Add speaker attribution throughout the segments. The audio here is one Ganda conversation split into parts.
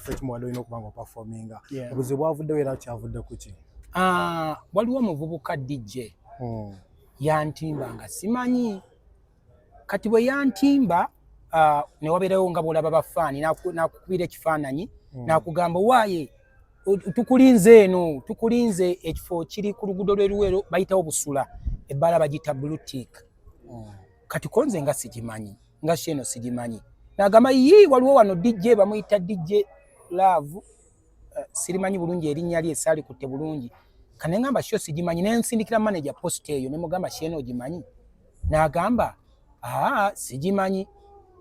Speaker 1: Kifo ekimu wadde olina okuba nga operforminga. Obuzibu bwavuddewo era kyavudde ku ki?
Speaker 2: Ah, waliwo omuvubuka DJ yantimba nga simanyi. Kati bwe yantimba, ne wabeerawo nga bw'olaba bafaani n'akukubira ekifaananyi n'akugamba, "Waaye tukulinze eno, tukulinze." Ekifo kiri ku luguudo lw'e Luweero, bayitawo Busula, ebbaala bagiyita Blue Tick. Kati ko nze nga sigimanyi, nga show eno sigimanyi. N'agamba, "Yi, waliwo wano DJ bamuyita DJ Love." Sirimanyi bulungi erinnya lye, saalikutte bulungi. Kane ngamba show sigimanyi, ne nsindikira manager post eyo ne mugamba, "Show eno ogimanyi?" N'agamba, "Aa, sigimanyi."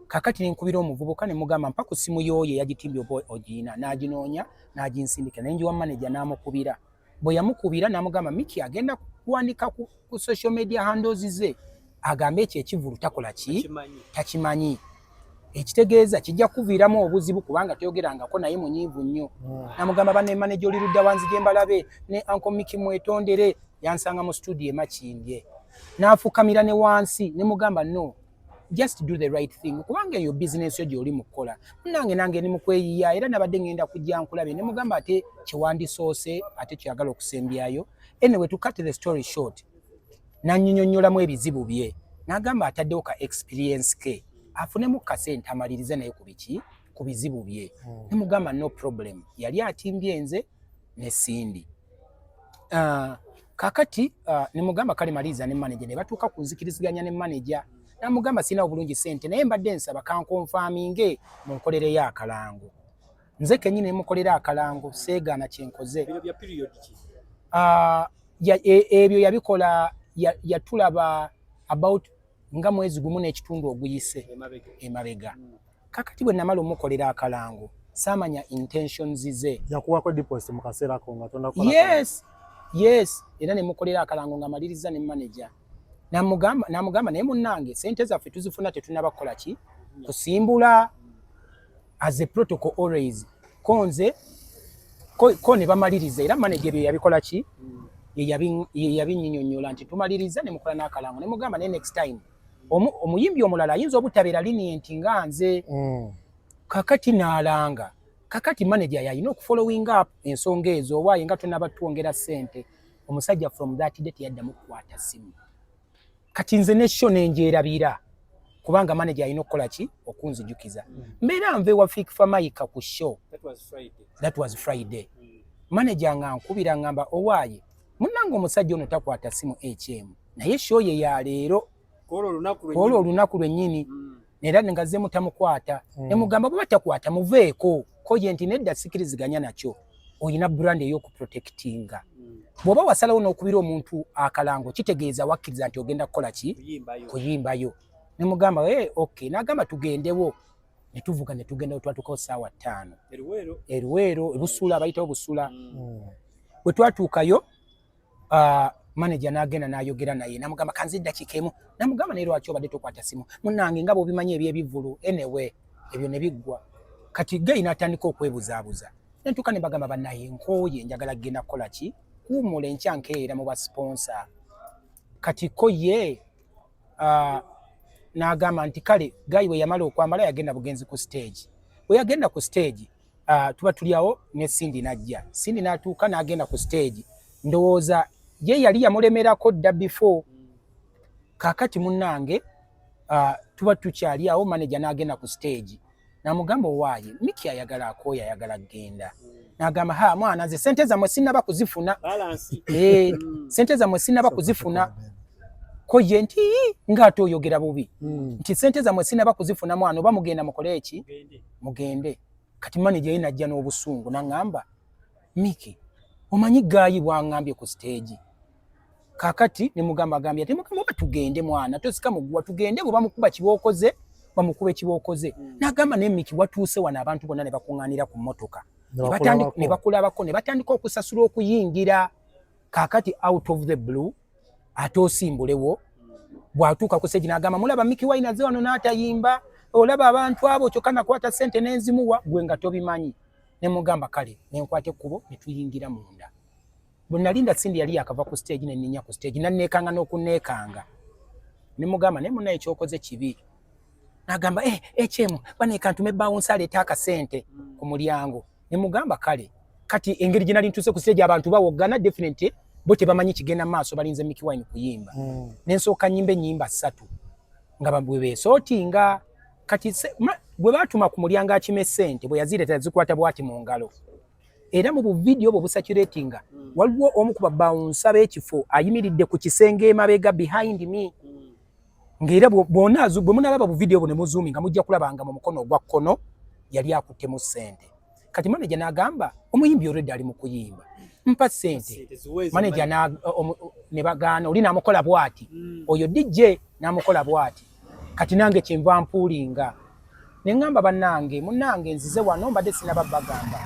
Speaker 2: Kakati nenkubira omuvubuka ne mugamba, "Mpa ku ssimu y'oyo eyagitimbye oba ogiyina." N'aginoonya n'aginsindikira, ne ngiwa manager n'amukubira. Bwe yamukubira n'amugamba, "Miki agenda kuwandika ku social media handles ze agambe ekyo ekivulu takola ki, takimanyi." Ekitegeeza kijja kuviiramu obuzibu kubanga toyogerangako naye, munyiivu nnyo. Namugamba, "Banne manager, oli ludda wanzije mbalabe ne Uncle Miki mwetondere." Yansanga mu studio e Makindye n'afukamira ne wansi ne mugamba, "No, just do the right thing, kubanga eyo bizinesi yo gy'oli mu kukola. Munange, nange ndi mu kweyiya era nabadde ngenda kujja nkulabe." Ne mugamba, "Ate kyewandisoose ate kyeyagala okusembyayo." Anyway, to cut the story short, nannyonnyolamu ebizibu bye n'agamba ataddewo ka experience ke afunemu kasente amalirize naye ku biki, ku bizibu bye. Nemugamba, "No problem." Yali atimbye nze ne Cindy. Kakati nemugamba, "Kale maliriza ne manager." Ne batuuka ku nzikiriziganya ne manager, namugamba, "Sirina obulungi sente, naye mbadde nsaba kanconfirminge munkolereyo akalango." Nze kennyini nemukolera akalango, seegaana kyenkoze.
Speaker 3: Bino bya period ki?
Speaker 2: Ebyo yabikola yatulaba about nga mwezi gumu n'ekitundu oguyise.
Speaker 3: Emabega.
Speaker 2: Emabega. Kakati bwe namala omukolera akalango, saamanya intentions ze.
Speaker 1: Yakuwako deposit mu kaseera ako nga tonnakola?
Speaker 2: Yes, era nemukolera akalango nga maliriza ne manager, namugamba, "Naye munnange, sente zaffe tuzifuna tetunaba kukola ki, kusimbula, as a protocol always." Ko nze ko ne bamaliriza, era manager ebyo yabikola ki, ye yabinyinyonnyola nti tumaliriza ne mukola n'akalango. Ne mugamba, "Naye next time omuyimbi omulala ayinza obutabeera lenient nga nze." Kakati n'alanga. Kakati manager yalina okufollowing up ensonga ezo, owaaye nga tonaba twongera ssente. Omusajja from that day teyaddamu kukwata ssimu. Kati nze ne show nenjerabira kubanga manager alina okukola ki, okunzijukiza. Mbeera nva ewa Fik Fameica ku show.
Speaker 3: That was Friday.
Speaker 2: That was Friday. Manager nga nkubira, ngamba, "Owaaye munnange, omusajja ono takwata ssimu naye show ye ya leero."
Speaker 3: Kwolwo olunaku lwennyini.
Speaker 2: Olwo olunaku lwennyini. Era nga zze tamukwata. Ne mugamba, "Bwe batakwata muveeko." Ko ye nti, "Nedda, sikiriziganya nakyo. Oyina brand ey'okuprotectinga. Bw'oba wasalawo n'okubira omuntu akalango, kitegeeza wakkiriza nti ogenda kukola ki?"
Speaker 3: Kuyimbayo.
Speaker 2: Kuyimbayo. Ne mugamba, "Hey, okay." N'agamba, "Tugendewo." Ne tuvuga ne tugendawo, twatuukawo ssaawa 5.
Speaker 3: Eruweero.
Speaker 2: Eruweero, ebusula, bayitawo Busula. Bwe twatuukayo, manager n'agenda n'ayogera naye, namugamba, "Kanze eddakiika emu." Namugamba, "Naye lwaki obadde tokwata simu?" "Munnange, nga bw'obimanyi ebyebivvulu." Anyway, ebyo ne biggwa. Kati guy n'atandika okwebuzaabuza. Nentuuka ne bagamba, "Bannaye, nkooye, njagala kugenda kukola ki, kuwummula, enkya nkeera mu basponsor." Kati ko ye n'agamba nti kale. Guy bwe yamala okwambala, yagenda bugenzi ku stage. Bwe yagenda ku stage, tuba tuli awo ne Cindy n'ajja. Cindy n'atuuka n'agenda ku stage. Ndowooza ye yali yamulemerako dda before. Kaakati munnange, tuba tukyali awo, manager n'agenda ku stage n'amugamba, "Owaaye Miki ayagala akooye, ayagala kugenda." N'agamba, "Ha mwana, nze sente zammwe sinnaba kuzifuna."
Speaker 3: Balance.
Speaker 2: Eh, "Sente zammwe sinnaba kuzifuna." Ko ye nti, "Ii, ng'ate oyogera bubi." Nti, "Sente zammwe sinnaba kuzifuna mwana, oba mugenda mukole eki."
Speaker 3: Mugende.
Speaker 2: "Mugende." Kati manager ye najja n'obusungu n'aŋŋamba, "Miki, omanyi guy bw'aŋŋambye ku stage?" Kaakati ne mugamba, agambye ati mugamba, "Oba tugende mwana, tosika muguwa, tugende, bwe bamukuba kibookoze, bamukuba ekibookoze." N'agamba, "Naye Miki, watuuse wano abantu bonna ne bakuŋŋaanira ku mmotoka
Speaker 1: Ne
Speaker 2: ne
Speaker 1: bakulabako.
Speaker 2: Ne bakulabako ne batandika okusasula okuyingira. Kaakati out of the blue ate osimbulewo." Bw'atuuka ku stage n'agamba, "Mulaba Miki Wine azze wano n'atayimba, olaba abantu abo, kyokka nakwata ssente n'enzimuwa, gwe nga tobimanyi." Ne mugamba, "Kale." Nenkwata ekkubo ne tuyingira munda. Bwe nalinda Cindy yali yakava ku stage, ne nninnya ku stage, nanneekanga n'okunneekanga. Ne mugamba, "Naye munnaye, kyokoze kibi." N'agamba, "Eh, HM, bane kantume bouncer aleete akasente ku mulyango." Ne mugamba, "Kale." Kati engeri gye nali ntuuse ku stage, abantu bawoggana, definitely bo tebamanyi kigenda mu maaso, balinze Mikie Wine kuyimba. Nensooka nyimba ennyimba ssatu nga bwe beesootinga. Kati bwe baatuma ku mulyango akima essente, bwe yazireeta yazikwata bwati mu ngalo. Era mu buvidiyo obwo busacuratinga, waliwo omu ku ba bouncer b'ekifo ayimiridde ku kisenge emabega, behind me, ng'era bwonna bwe munalaba buvidiyo bwo ne muzoominga, mujja kulaba nga mu mukono ogwa kkono yali akuttemu ssente. Kati manager n'agamba, "Omuyimbi already ali mu kuyimba, mpa ssente."
Speaker 3: Ssente ziweeze.
Speaker 2: Manager ne bagaana. Oli n'amukola bw'ati, oyo DJ n'amukola bw'ati. Kati nange kyenva mpuulinga ne ŋŋamba, "Bannange, munnange, nzize wano, mbadde sinaba bagamba,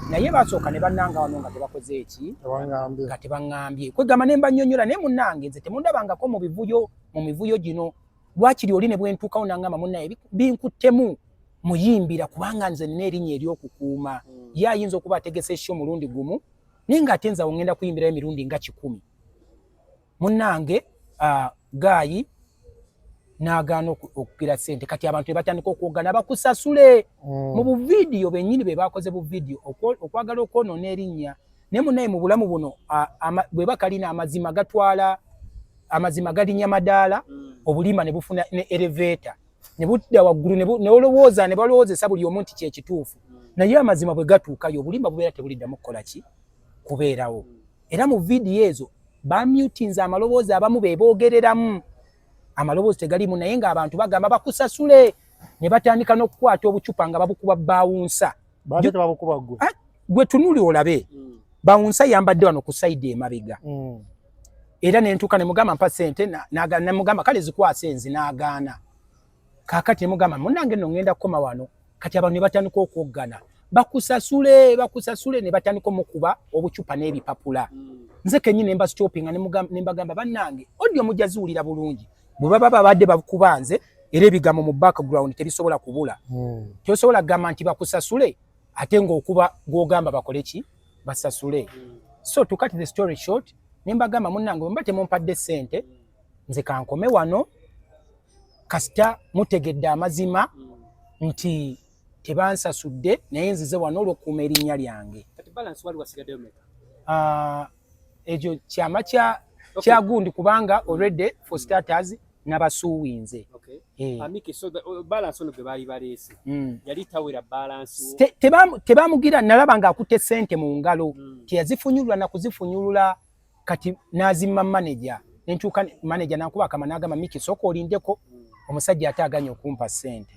Speaker 2: naye basooka ne bannanga wano nga tebakoze eki?"
Speaker 1: Tebaŋŋambye.
Speaker 2: Nga tebaŋŋambye. Kwegamba ne mbannyonnyola, naye munnange, nze temundabangako mu bivuyo, mu mivuyo gino. Lwakiri oli ne bwentuukawo naŋŋamba, "Munnaye, binkuttemu muyimbira, kubanga nze nina erinnya ery'okukuuma." Ye ayinza okuba ategese show omulundi gumu, naye ng'ate nze awo ŋŋenda kuyimbirayo emirundi nga 100. Munnange, guy n'agaana okugira ssente. Kati abantu ne batandika okwogana, "Bakusasule." Mu buvidiyo bennyini be bakoze buvidiyo okwagala okwonoona erinnya. Naye munnaye, mu bulamu buno bwe bakalina amazima gatwala, amazima galinnya madaala, obulimba ne bufuna ne elevator ne budda waggulu, ne olowooza ne balowoozesa buli omu nti kyekituufu. Naye amazima bwe gatuukayo, obulimba bubeera tebuliddamu kukola ki? Kubeerawo. Era mu vidiyo ezo bamutinze amaloboozi, abamu be boogereramu, amaloboozi tegalimu, naye ng'abantu bagamba, "Bakusasule." Ne batandika n'okukwata obucupa nga babukuba bouncer.
Speaker 1: Baate tebabukuba ggwe?
Speaker 2: Ah, gwe tunuli olabe. Bouncer yambadde wano ku side emabega. Era nentuuka ne mugamba, "Mpa sente." Nemugamba, "Kale zikwase enzi." N'agaana. Kaakati nemugamba, "Munnange nno ŋŋenda kukoma wano." Kati abantu ne batandika okwoggana, "Bakusasule, bakusasule." Ne batandika omukuba obucupa n'ebipapula. Nze kennyini ne mbastopinga, ne mbagamba, "Bannange, audio mujja ziwulira bulungi. Bwe baba babadde bakuba nze, era ebigambo mu background tebisobola kubula. Tosobola kugamba nti bakusasule ate ng'okuba gw'ogamba bakole ki? Basasule." So to cut the story short, ne mbagamba, "Munnange, bwe mba temumpadde ssente, nze kankome wano. Kasita mutegedde amazima nti tebansasudde, naye nzize wano olw'okukuuma erinnya lyange."
Speaker 3: Kati balance wali wasigaddeyo meka?
Speaker 2: Ah, ekyo kyama kya kya gundi, kubanga already for starters nabasuuwinze.
Speaker 3: Okay.
Speaker 2: Eh.
Speaker 3: Amiki, so balance ono gwe baali baleese yali tawera balance wo?
Speaker 2: Tebamugira. Nalaba ng'akutte ssente mu ngalo, teyazifunyulula na kuzifunyulula. Kati n'azimma manager, nentuuka manager nankuba akama n'agamba, "Miki, sooka olindeko, omusajja ate aganye okumpa ssente."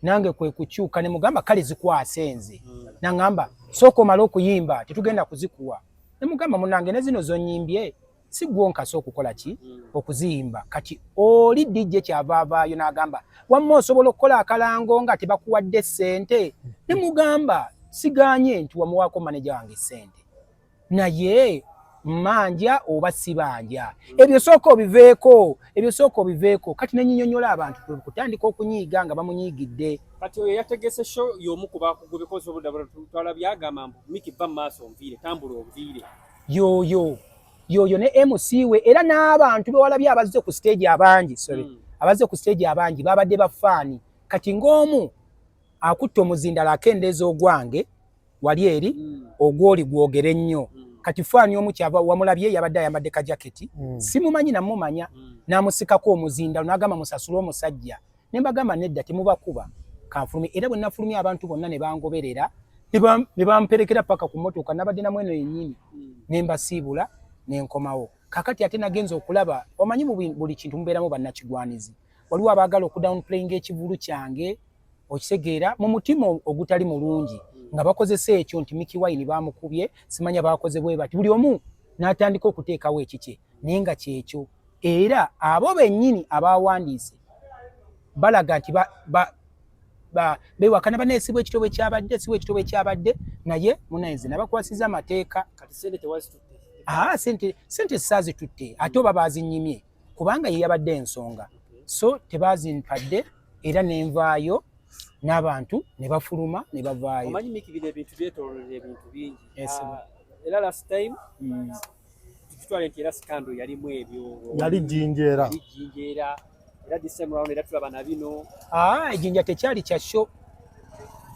Speaker 2: Nange kwe kukyuka ne mugamba, "Kale zikwase nze." Naŋŋamba, "Sooka omale okuyimba, tetugenda kuzikuwa." Ne mugamba, "Munange, ne zino zonyimbye si gwo nkase okukola ki? Okuziyimba." Kati oli DJ kyava avaayo n'agamba, "Wamma osobola okukola akalango nga tebakuwadde ssente?" Ne mugamba, "Siganye nti wamuwaako maneja wange ssente, naye mmanja oba sibanja, ebyo sooka obiveeko, ebyo sooka obiveeko." Kati nenyinyonyola abantu, kwe kutandika okunyiiga nga bamunyiigidde.
Speaker 3: Kati oyo yategese show y'omu ku bakugubeko twalabye agamba mbu, "Miki, va mu maaso onviire, tambula onviire."
Speaker 2: Yoyo yoyo ne MC we, era n'abantu bewalabye abazze ku stage abangi, sorry, abazze ku stage abangi babadde bafaani. Kati ng'omu akutte omuzindalo akendeeza ogwange wali eri, ogwoli gwogere nnyo. Kati fan omu kyava wamulabye yabadde ayambadde kajaketi, simumanyi namumanya, n'amusikako omuzindalo n'agamba, "Musasule omusajja." Ne mbagamba, "Nedda, temubakuba, kanfulumye." Era bwe nafulumye, abantu bonna ne bangoberera, ne bamperekera paka ku mmotoka nabadde namweno yennyini, ne mbasiibula ne nkomawo. Kakati ate nagenza okulaba, omanyi mu buli kintu mubeeramu bannakigwanizi, waliwo abaagala okudownplayinga ekivulu kyange, okitegeera, mu mutima ogutali mulungi, nga bakozesa ekyo nti Mikie Wine bamukubye, simanya bakoze bwe bati, buli omu n'atandika okuteekawo ekikye, naye nga kyekyo. Era abo bennyini abawandiise balaga nti bewakana baneesibwa ekito bwe kyabadde, sibwa ekito bwe kyabadde, naye munaye nabakwasiza amateeka.
Speaker 3: Kati sente tewazitutte?
Speaker 2: Aa, sente saazitutte, ate oba baazinyimye, kubanga ye yabadde ensonga, so tebazimpadde. Era nenvaayo n'abantu ne bafuluma ne bavaayo.
Speaker 3: Omanyi Miki, bino ebintu byetoololera ebintu bingi.
Speaker 2: Yes, sir.
Speaker 3: Ah, era last time tukitwale nti era scandal yalimu ebyo.
Speaker 1: Yali jjinja era.
Speaker 3: Yali jjinja era. Era this time round era tulaba na bino.
Speaker 2: Ah, ejinja tekyali kya show.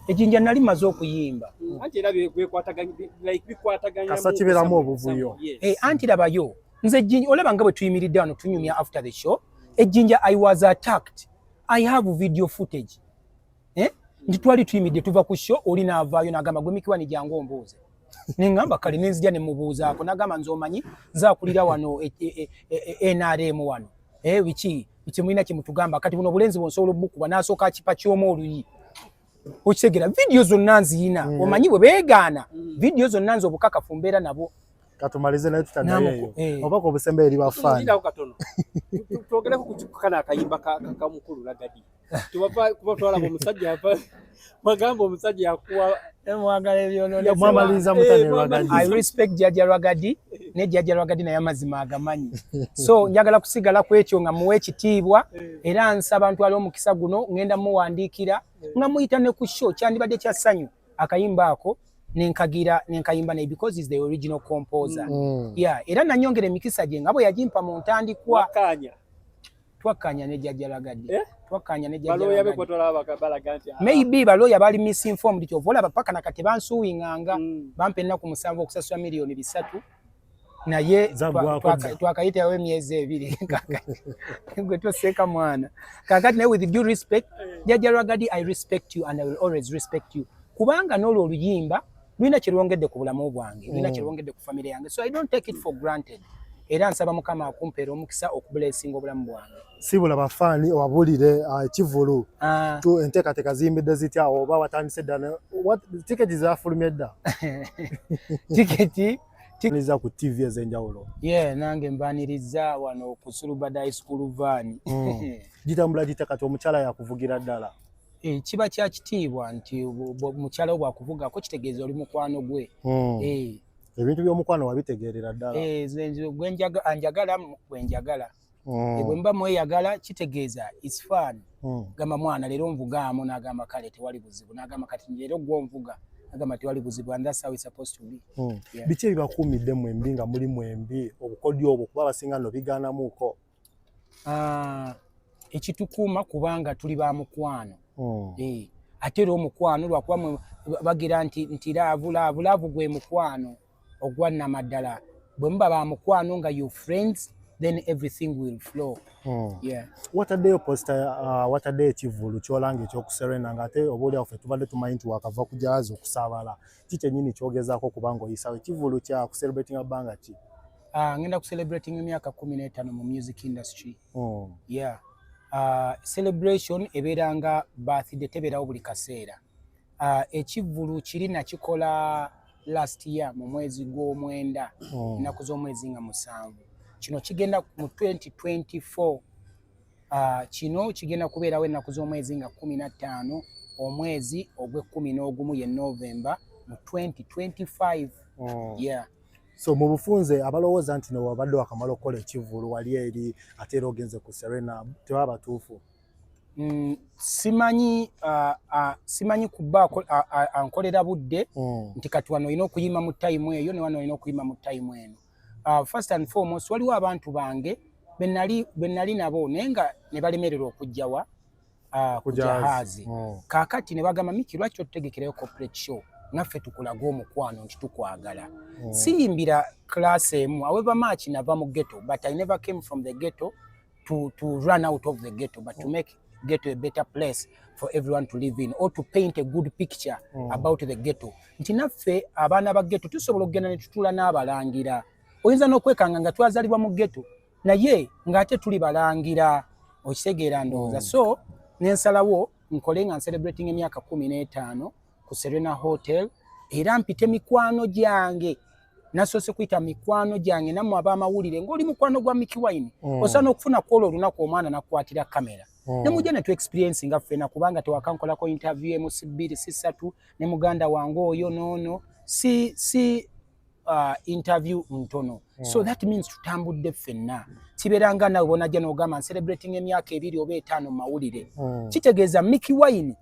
Speaker 2: Ejinja nali maze okuyimba.
Speaker 3: Anti era byekwataganya, like bikwataganya.
Speaker 1: Kasa kibeeramu obuvuyo.
Speaker 2: Eh, anti labayo nze ejinja, olaba nga bwe tuyimiridde wano tunyumya after the show. Ejinja I was attacked, I have video footage, eh? Nti twali tuyimiridde tuva ku show, oli naavaayo n'agamba, "Gwe Mikie Wine, jangu ombuuze." Neŋŋamba kale, nenzija ne mubuuzaako, n'agamba, "Nze omanyi nze akulira wano NRM wano, biki biki mulina kyemutugamba? Kati buno obulenzi bwonsobola obukuba." N'asooka akipa ky'omu oluyi. Okitegeera? Vidiyo zonna nziyina. Omanyi bwe beegaana vidiyo zonna, nze obukakafu mbeera nabwo.
Speaker 1: Katumalize naye tutaddayo eyo. Obubaka obusembe eri bafaani.
Speaker 3: Tulindako katono. Twogereko ku kano akayimba ka mukulu Ragga Dee. Tewava kuba twalaba omusajja ava bagamba omusajja yakuwa.
Speaker 2: Mwagala ebyonoonese.
Speaker 1: Mwamaliriza mutane Ragga Dee.
Speaker 2: I respect Jjajja Ragga Dee ne Jjajja Ragga Dee naye amazima agamanyi, so njagala kusigala ku ekyo nga muwe ekitiibwa. Era nsaba ntwale omukisa guno, ngenda muwandiikira nga muyita ne ku show, kyandibadde kya ssanyu akayimba ako nenkagira nenkayimba naye because is the original composer. Yeah, era nanyongera emikisa gye nga bwe yagimpa mu ntandikwa.
Speaker 3: Wakkaanya.
Speaker 2: Twakkanya ne Jjajja Ragga Dee.
Speaker 3: Eh?
Speaker 2: Twakkanya ne Jjajja
Speaker 3: Balooya be
Speaker 2: Ragga Dee.
Speaker 3: kwatwalaba balaga nti ah,
Speaker 2: Maybe balooya bali misinformed, kyova olaba paka nakati bansuwinganga. Bampa ennaku 7 okusasula miliyoni 3, naye
Speaker 1: Zaggwako dda.
Speaker 2: twakayitawo emyezi 2 gwe toseeka mwana. Kakati naye with due respect, Jjajja Ragga Dee, I respect you and I will always respect you, kubanga n'olwo oluyimba lulina kye lwongedde ku bulamu bwange, lulina kye lwongedde ku famire yange, so I don't take it for granted. Era nsaba Mukama akumpeera omukisa okublessinga obulamu bwange.
Speaker 1: Sibula bafaani obabulire ekivvulu.
Speaker 2: Ah,
Speaker 1: Enteekateeka ziyimbidde zitya oba watandise dda tiketi zafulumye dda?
Speaker 2: Tiketi
Speaker 1: Niza ku TV ez'enjawulo.
Speaker 2: Ye nange mbaniriza wano ku Sulubadai School van.
Speaker 1: Gitambula gitya kati omukyala yakuvugira ddala?
Speaker 2: Eh, kiba kya kitiibwa nti mukyala wo bwakuvugako kitegeeza oli mukwano gwe. Eh,
Speaker 1: Ebintu by'omukwano wabitegeerera ddala.
Speaker 2: Eh, nze gwe anjagala gwe njagala. Eh, bwe mba mweyagala kitegeeza it's fun. Gamba, "Mwana, leero nvugaamu," n'agamba, "Kale, tewali buzibu." N'agamba, "Kati leero gw'onvuga," n'agamba, "Tewali buzibu," and that's how it's supposed to be. Yeah.
Speaker 1: Biki ebibakuumidde mwembi nga muli mwembi, obukodyo obwo, kuba abasinga nno bigaanamuuko?
Speaker 2: Ah, ekitukuuma kubanga tuli ba mukwano. Eh, ate era omukwano lwakuba bagira nti love, love, love gwe mukwano ogwa nnamaddala. Bwe muba ba mukwano nga you friends, then everything will flow. Yeah.
Speaker 1: Wataddeyo poster, wataddeyo ekivvulu kyolanga eky'oku Serena, ng'ate oba oliawo ffe tubadde tumanyi nti wakava ku Jahazi okusaabala. Ki kyennyini kyogezaako kubanga oyisawo ekivvulu kya kucelebratinga bbanga ki?
Speaker 2: Ngenda ku celebrating emyaka 15 mu music industry. Yeah. Celebration ebeera nga birthday, tebeerawo buli kaseera. Ekivvulu kiri nakikola last year mu mwezi gw'omwenda, ennaku z'omwezi nga 7. Kino kigenda mu 2024. Kino kigenda kubeerawo ennaku z'omwezi nga 15, omwezi ogw'ekumi n'ogumu, ye November mu 2025. Yeah.
Speaker 1: So mu bufunze, abalowooza nti no wabadde wakamala okukola ekivvulu wali eri ate era ogenze ku Serena tebaba batuufu?
Speaker 2: Simanyi, simanyi kuba ankolera budde nti kati wano olina okuyima mu time eyo ne wano olina okuyima mu time eno. First and foremost, waliwo abantu bange benali nabo naye nga ne balemererwa okujjawa ku
Speaker 1: Ku Jahazi.
Speaker 2: Jahazi. Kaakati ne bagamba, "Mikie, lwaki totutegekerayo corporate show naffe tukulage omukwano nti tukwagala?" Siyimbira class emu. However much nava mu ghetto, but I never came from the ghetto to run out of the ghetto, but to make ghetto a better place for everyone to live in or to paint a good picture about the ghetto, nti naffe abaana ba ghetto tusobola okugenda ne tutuula n'abalangira. Oyinza n'okwekanga nga twazalibwa mu ghetto naye ng'ate tuli balangira. Okitegeera ndowooza? So nensalawo nkole nga celebrating emyaka 15 ku Serena Hotel, era mpite mikwano gyange. Nasoose kuyita mikwano gyange. Nammwe ab'amawulire, ng'oli mukwano gwa Mikie Wine, osobola n'okufuna kwolwo olunaku omwana nakukwatira kamera ne mujja ne tu experience nga ffena, kubanga tewakankolako interview emu, si bbiri, si ssatu, ne muganda wange oyo noono, si interview ntono. So that means tutambudde ffenna. Kibeera nga nawe bonajja n'ogamba celebrating emyaka 2 oba 5 mu mawulire. Kitegeeza Mikie Wine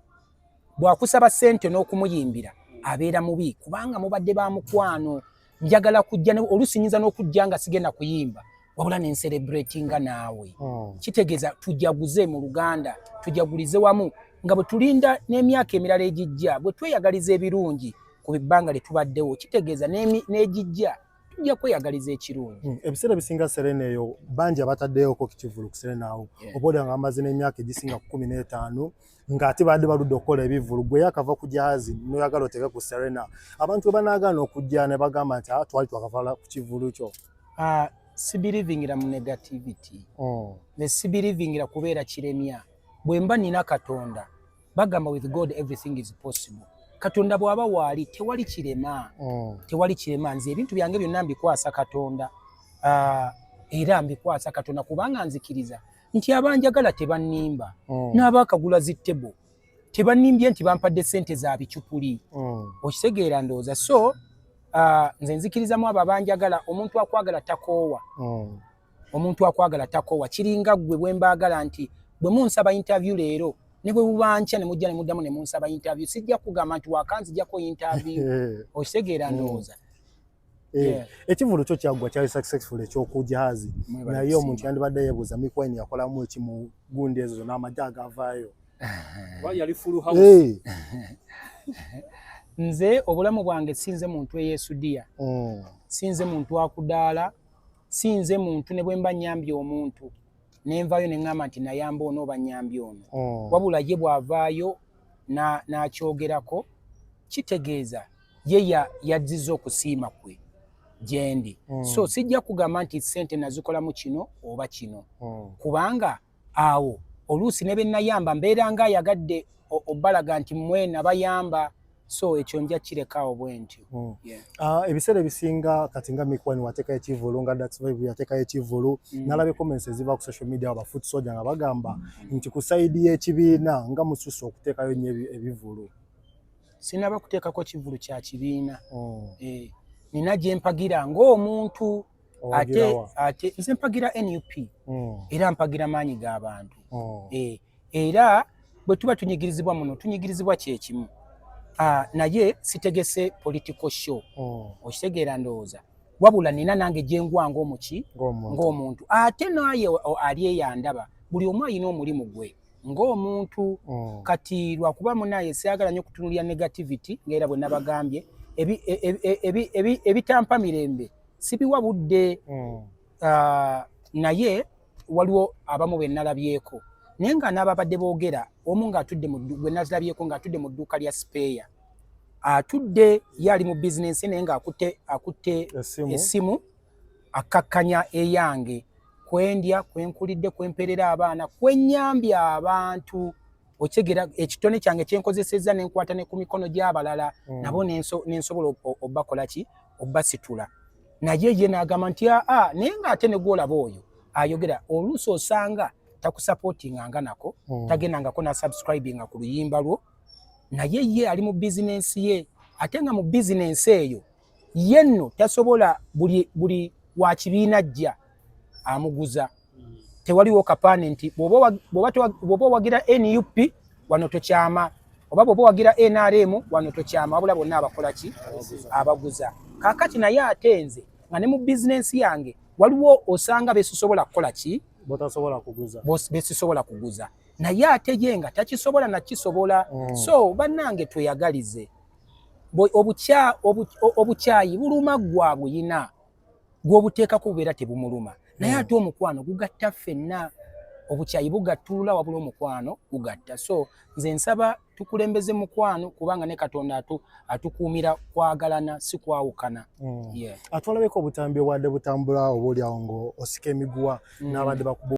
Speaker 2: bw'akusaba ssente n'okumuyimbira abeera mubi kubanga mubadde ba mukwano. Njagala kujja oluusi nyinza n'okujja nga sigenda kuyimba. Wabula nencelebratinga naawe. Kitegeeza tujaguze mu Luganda, tujagulize wamu nga bwe tulinda n'emyaka emirala egijja. Bwe tweyagaliza ebirungi ku bibbanga lye tubaddewo, kitegeeza n'egijja tujja kweyagaliza ekirungi.
Speaker 1: Ebiseera ebisinga Serena eyo bangi abataddeyoko kivulu ku Serena awo, oba olya nga bamaze n'emyaka egisinga ku 15 ng'ate badde baludde okukola ebivulu. Gwe yakava ku jahazi noyagala oteeke ku Serena, abantu bwe banaagaana okujja ne bagamba nti, "Ah, twali twakavala ku kivulu kyo."
Speaker 2: Ah, sibelievingira mu negativity. Nze sibelievingira kubeera kiremya. Bwe mba nina Katonda, bagamba with God everything is possible. Katonda bw'aba waali, tewali kirema. Tewali kirema. Nze ebintu byange byonna mbikwasa Katonda. Ah, era mbikwasa Katonda kubanga nzikiriza nti abanjagala tebannimba, n'abaakagula zi table tebannimbye nti bampadde ssente za bicupuli. Okitegeera ndowooza? So nze nzikirizamu abo abanjagala. Omuntu akwagala takoowa. Omuntu akwagala takoowa. Kiringa ggwe bwe mbaagala nti bwe munsaba interview leero, ne bwe buba nkya ne mujja ne muddamu ne munsaba interview, sijja kugamba nti wakanzijjako interview. Okitegeera ndowooza?
Speaker 1: Eh, ekivulu kyo kyaggwa, kyali successful ekyokujahazi,
Speaker 2: Mwebale
Speaker 1: naye
Speaker 2: kusiima.
Speaker 1: Omuntu yandibadde yeebuuza, Mikie Wine yakolamu eki mu gundi ezo zonna, amagye agavaayo?
Speaker 3: Oba yali full house.
Speaker 2: Nze obulamu bwange sinze muntu eyeesudiya, sinze muntu akudaala, sinze muntu ne bwe mba nnyambye omuntu nenvaayo ne ŋŋamba nti nayamba ono oba nnyambye ono. Wabula ye bw'avaayo n'akyogerako, kitegeeza ye yazzizza okusiima kwe gye ndi. So sijja kugamba nti ssente nazikolamu kino oba kino, kubanga awo oluusi ne be nayamba mbeera nga ayagadde obbalaga nti mmwe nabayamba. So ekyo nja kirekaawo bwe ntyo. Yeah.
Speaker 1: Ah, ebiseera ebisinga kati nga Mikie Wine wateekayo ekivulu, nga Dax Vibe yateekayo ekivulu, nalabye comments eziva ku social media, aba foot soldier nga bagamba nti ku side y'ekibiina nga mususse okuteekayo nnyo ebivulu.
Speaker 2: Sinaba kuteekako kivulu kya kibiina. Eh, nina gye mpagira ng'omuntu ate
Speaker 1: Owagira wa?
Speaker 2: Ate nze mpagira NUP. Era mpagira maanyi g'abantu. Eh, era bwe tuba tunyigirizibwa muno, tunyigirizibwa kyekimu. Ah, naye sitegese political show. Okitegeera ndowooza? Wabula nina nange gyengwa ng'omuki
Speaker 1: Ng'omuntu.
Speaker 2: Ng'omuntu, ate naye ali eyandaba, buli omu alina omulimu gwe ng'omuntu. Kati lwakuba munaye saagala nnyo kutunulira negativity, ngaera bwe nabagambye ebitampa mirembe sibiwa budde. Ah, naye waliwo abamu be nalabyeko naye nga n'ababadde boogera, omu ng'atudde mu gwe nalabyeko ng'atudde mu dduuka lya spare, atudde ye ali mu bizinensi, naye ng'akutte akutte
Speaker 1: Essimu.
Speaker 2: Essimu akkakkanya eyange, kwendya, kwenkulidde, kwemperera abaana, kwennyambya abantu. Okitegeera? Ekitone kyange kyenkozesezza nenkwata ne ku mikono gy'abalala, nabo nensobola obbakola ki, obbasitula. Naye ye n'agamba nti aa, naye ng'ate ne gwolaba oyo ayogera, oluusi osanga takusupportinga nga nako, tagendangako nasubscribinga ku luyimba lwo, naye ye ali mu bizinensi ye, ate nga mu bizinensi eyo ye nno tasobola buli wa kibiina ajja amuguza. Tewaliwo kapaane nti bw'oba owagira NUP wano tokyama, oba bw'oba owagira NRM wano tokyama, wabula bonna abakola ki, abaguza. Kaakati naye ate nze nga ne mu bizinensi yange waliwo osanga besisobola kukola ki,
Speaker 1: botasobola kuguza.
Speaker 2: Besisobola kuguza, naye ate ye nga takisobola nakisobola. So bannange, tweyagalize. Obukyayi buluma gwa buyina, gw'obuteekako bubeera tebumuluma, naye ate omukwano gugatta ffenna. Obukyayi bugattulula, wabula omukwano gugatta. So nze nsaba tukulembeze mukwano, kubanga ne Katonda atukuumira kwagalana, si kwawukana. Yeah.
Speaker 1: Atwalabeko obutambi obwadde butambula, oba oliawo nga osika emiguwa n'abadde bakuba.